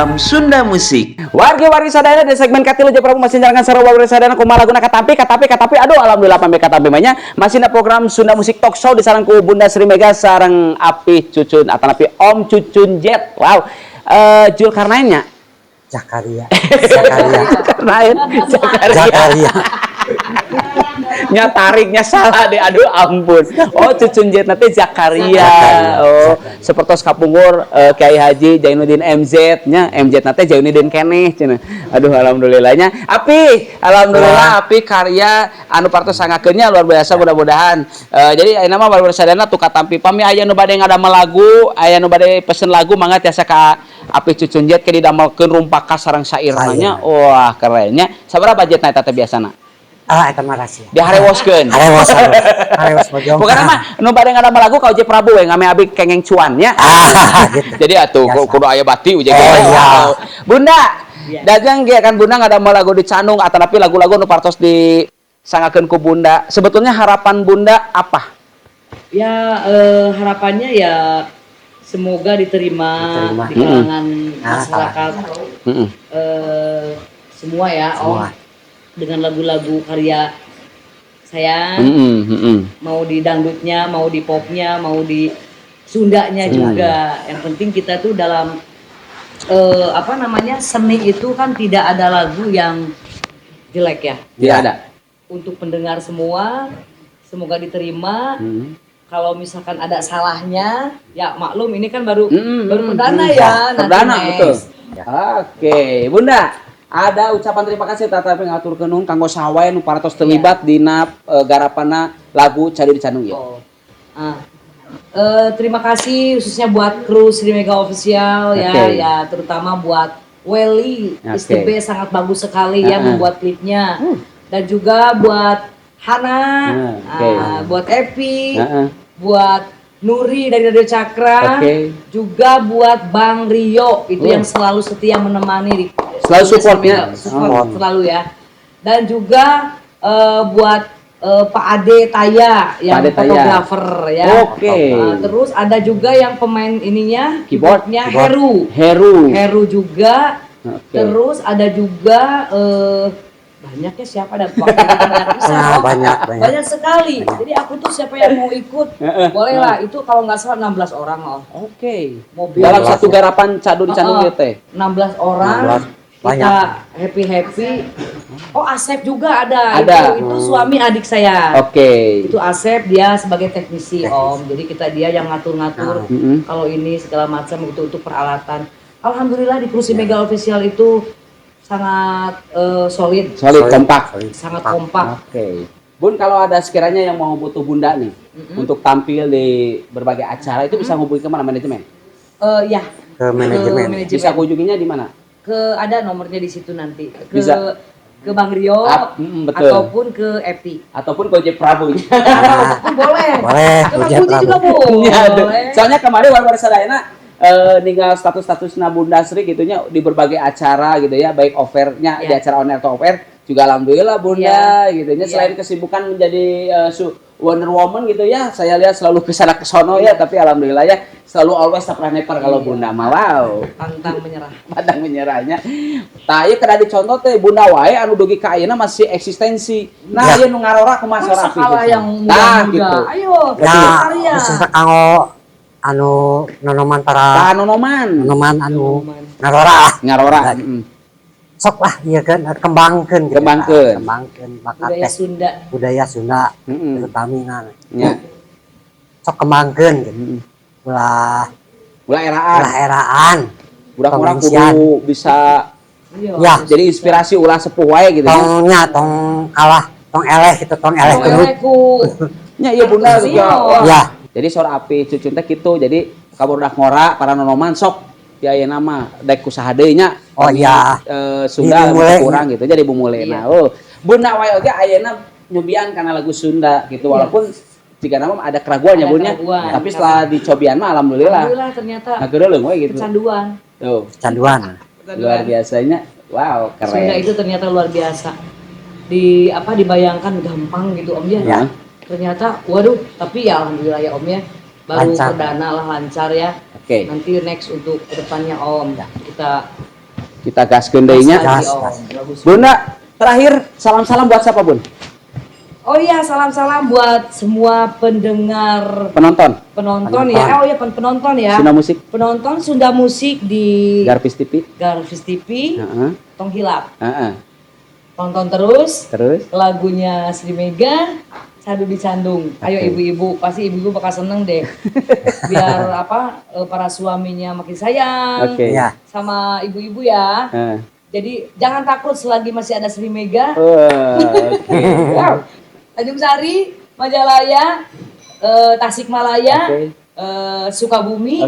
Program Sunda Musik. Wargi-wargi sadayana, di segmen katilu J Prabu masih jalankan sareng wargi sadayana. Kumaha laguna katampi, katampi, katampi? Aduh, alhamdulillah pamit katampi mah. Masih na program Sunda Musik Talk Show di sareng ku Bunda Sri Mega sareng Api Cucun atau Api Om Cucun Jet. Wow. Zulkarnain nya? Zakaria. Zakaria. Zulkarnain. Zakaria. Zakaria. Nya tariknya salah deh, aduh ampun. Oh, Cucun Jet nanti Zakaria. Zakaria. Oh, seperti kapungkur Kiai Haji Jainuddin MZ nya, MZ nanti Jainuddin keneh cenah. Aduh, alhamdulillahnya. Api, alhamdulillah Api karya anu parantos sangakeun nya luar biasa, mudah-mudahan. Jadi ayeuna mah baru sadayana tuh katampi, pami aya nu bade ngadamel lagu, aya nu bade pesen lagu, mangga tiasa ka Api Cucun Jet ke didamelkeun rumpaka sareng sairna nya. Wah, kerennya. Sabaraha budgetna eta teh biasana? Ah, eta mah rahasia. Diharewoskeun. Harewos, harewos. Harewos bojong. Pokoknya mah nu bade ngadamel lagu ka Oje Prabu we, ngame abi kengeng cuan nya. Ah, gitu. Jadi atuh Biasa. Kudu aya bati uje. Oh, iya. Bunda, dajang ge kan Bunda ngadamel lagu di Candung atau tapi lagu-lagu nu parantos disangakeun ku Bunda. Sebetulnya harapan Bunda apa? Ya, harapannya ya semoga diterima, Diterima. di kalangan masyarakat semua ya, Om. Semua. Dengan lagu-lagu karya saya, Heeh, heeh. mau di dangdutnya, mau di popnya, mau di Sundanya juga. Yang penting kita tuh dalam apa namanya, seni itu kan tidak ada lagu yang jelek ya. Tidak ada. Untuk pendengar semua, semoga diterima. Kalau misalkan ada salahnya, ya maklum, ini kan baru baru perdana ya. Nanti Perdana next. Betul. Oke, Bunda, ada ucapan terima kasih tetapi ngaturkeun nuhun kanggo saha wae nu parantos terlibat dina garapanna lagu Cadu di Candung ieu. Oh. Ah. Terima kasih khususnya buat kru Sri Mega Official ya, ya terutama buat Welly, is the best, sangat bagus sekali ya membuat klipnya. Dan juga buat Hana, ah, buat Epi, buat Nuri dari Radio Cakra, juga buat Bang Rio itu yang selalu setia menemani di Selalu supportnya. Sri Mega, support selalu ya. Dan juga buat Pak Ade Taya yang Pak Ade Taya. fotografer ya. Terus ada juga yang pemain ininya, Keyboard. keyboardnya, Keyboard. Heru. Heru. Heru juga. Terus ada juga banyaknya siapa ada waktu itu banyak bisa, Ah, oh. banyak, banyak. Banyak sekali. Jadi aku tuh siapa yang mau ikut, boleh lah. Itu kalau nggak salah 16 orang loh. Mobil. Dalam satu garapan Cadu di Candung Heeh. ieu teh. 16 orang. 16. Banyak. Kita happy happy. Oh, Asep juga ada. Ada. Itu suami adik saya. Itu Asep, dia sebagai teknisi, Om. Jadi kita dia yang ngatur-ngatur kalau ini segala macam itu untuk peralatan. Alhamdulillah di kru Sri Mega Official itu sangat solid, Solid, kompak. Solid. Sangat kompak. Oke. Bun, kalau ada sekiranya yang mau butuh Bunda nih untuk tampil di berbagai acara itu bisa ngubungi kemana, manajemen? Ya, Ke manajemen. Ke manajemen. Bisa kunjunginya di mana? Ke ada nomornya di situ nanti. Ke Bisa. Ke Bang Rio Ah, betul. ataupun ke Epi. Ataupun ke Ojek Prabu. Ataupun boleh. Boleh, Ke Bang Ojek Puji juga Prabu. boleh. Ya, aduh. Soalnya kemarin warga sadayana ninggal status-status Bunda Sri gitunya di berbagai acara gitu ya, baik off air-nya di acara on air atau off air juga alhamdulillah Bunda gitu ya. Selain kesibukan menjadi Wonder Woman gitu ya, saya lihat selalu ke sana ke sono ya, tapi alhamdulillah ya selalu always tak pernah never kalau Bunda mah, wow. Pantang menyerah. Pantang menyerahnya. Tah, ieu kedah dicontoh teh Bunda wae anu dugi ka ayeuna masih eksistensi. Nah, ieu nu ngarora kumaha Masa Sorapi? kalah yang Tah, muda-muda. gitu. Ayo, Ya, karya. Khususnya kanggo anu nonoman, para Tah, nonoman. Nonoman anu ngarora lah. Ngarora. Nah, sok lah iya kan kembangkeun gitu. Kembangkeun. Kembangkeun bakat Budaya teh Sunda. Budaya Sunda terutama sok kembangkeun gitu. Ulah Ulah eraan. Ulah eraan. Budak urang Pengungsian. Kudu bisa Ya. jadi inspirasi, ulah sepuh wae gitu ya. Tong nya tong kalah, tong eleh gitu, tong eleh Tong terus. eleh ku. Nya iya Bunda juga. Iya. Wah. Ya. Jadi saur Api Cucun teh gitu. Jadi kamu ngora para nonoman sok ya ayeuna mah dek usaha deui nya. Oh, iya. Sunda Bumule. Kurang gitu jadi bumule. Iya. Nah, oh. Bunda wae oge ayeuna nyobian karena lagu Sunda gitu, walaupun jika nama ada keraguan ya Ada Bun ya. keraguan. Tapi setelah dicobian mah alhamdulillah. Alhamdulillah ternyata Nah, geureuleung we gitu. Kecanduan. Tuh, Kecanduan. Luar biasanya. Wow, keren. Sunda itu ternyata luar biasa. Di apa, dibayangkan gampang gitu, Om ya. Ya. Ternyata waduh, tapi ya alhamdulillah ya, Om ya. Baru Lancar. perdana lah lancar ya. Oke. Nanti next untuk kedepannya, Om, kita Kita gaskeun deui nya. Gas, Lagi, Om. gas. Bagus. Bunda, terakhir salam-salam buat siapa, Bun? Oh iya, salam-salam buat semua pendengar, Penonton penonton ya. Penonton. Oh iya, penonton ya. Sunda Musik, Penonton Sunda Musik di Garvis TV. Garvis TV. Heeh. Tong hilap. Heeh. Tonton terus Terus lagunya Sri Mega, Sadu Dicandung. Ayo ibu-ibu, pasti ibu-ibu bakal seneng deh. Biar apa, para suaminya makin sayang sama ibu-ibu ya. Jadi jangan takut selagi masih ada Sri Mega. Oh, oke. Wow. Tanjung Sari, Majalaya, Tasikmalaya, Sukabumi,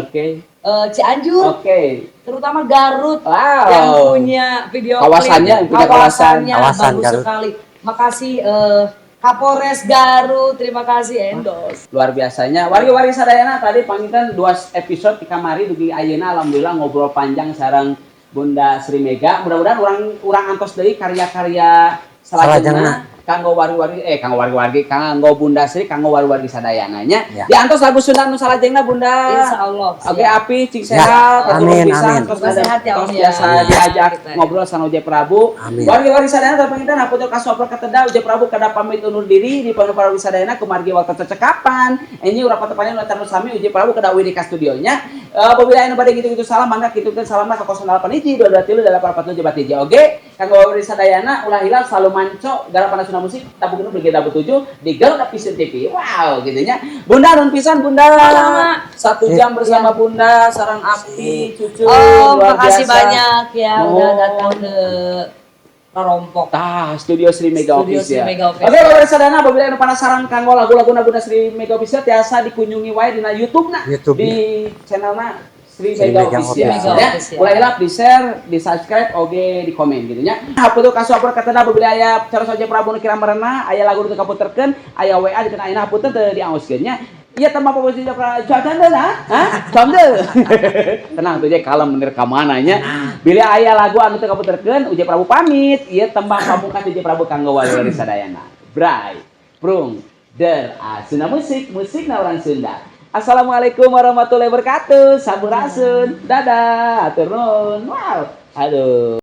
Cianjur, terutama Garut yang punya video Kawasannya, klip. yang punya kawasan. Kawasannya Kawasan bagus Garut. Sekali. Makasih, Kapolres Garut, terima kasih endorse. Luar biasanya. Wargi-wargi sadayana, tadi panginten dua episode di kamari dugi ayeuna alhamdulillah ngobrol panjang sareng Bunda Sri Mega. Mudah-mudahan urang urang antos deui karya-karya salajengna Salajengna. Kanggo wargi-wargi, eh, kanggo wargi-wargi, kanggo Bunda Sri, kanggo wargi-wargi sadayana nya. Ya. Diantos lagu Sunda nu salajengna, Bunda. Insya Allah. Oke, Siap. Api cing Ya. sehat, hatur Amin, pisan, amin. terus Semoga sehat ya, terus Om, ya. biasa diajak Kita, ya. ngobrol sama Uje Prabu. Amin. Wargi-wargi sadayana, tapi hapunten kasuapra kateda, Uje Prabu kada pamit undur diri di panu para sadayana kumargi waktu cecekapan. Ini urang patepanya nu terus sami Uje Prabu kada uih di ka studionya. Apabila anu bade gitu-gitu salam, mangga kitu salam ka 08 hiji 223 847 hiji. Oke, kanggo wargi sadayana ulah hilap selalu manco garapan Sunda Musik tabu genep lagi tabu 7 di Garuda Vision TV. Wow, gitu nya. Bunda, nuhun pisan, Bunda. Sama. Satu jam bersama Bunda, sareng Api, Cucu, Oh, luar makasih biasa. banyak ya udah Nuhun. Datang ke Parompok. Tah, Studio Sri Mega Studio Official. Sri Mega Official. Oke, Bapak Sadana, apabila anu penasaran kanggo lagu-lagu Bunda Sri Mega Official tiasa dikunjungi wae dina YouTube na YouTube. Di channelna Sri Sri Mega Mega Official. Official. Ya. Official. Mulai hilap di share, di subscribe, oge di komen gitu nya. Hapunten kasuapra kateda apabila aya cara saja Prabu nu kira merenah, aya lagu nu teu kaputerkeun, aya WA di ayeuna hapunten teu diaoskeun nya. Iya, tambah posisi candel, ha? Hah? Candel. Tenang tuh je kalem bener ka mana nya. Bila aya lagu anu teu kaputerkeun, Uje Prabu pamit. Ieu tembang pamungkas Uje Prabu kanggo wali sadayana. Bray, prung, der, Sunda Musik, musik na orang Sunda. Assalamualaikum warahmatullahi wabarakatuh. Sampurasun. Dadah. Hatur nuhun. Wow. Aduh.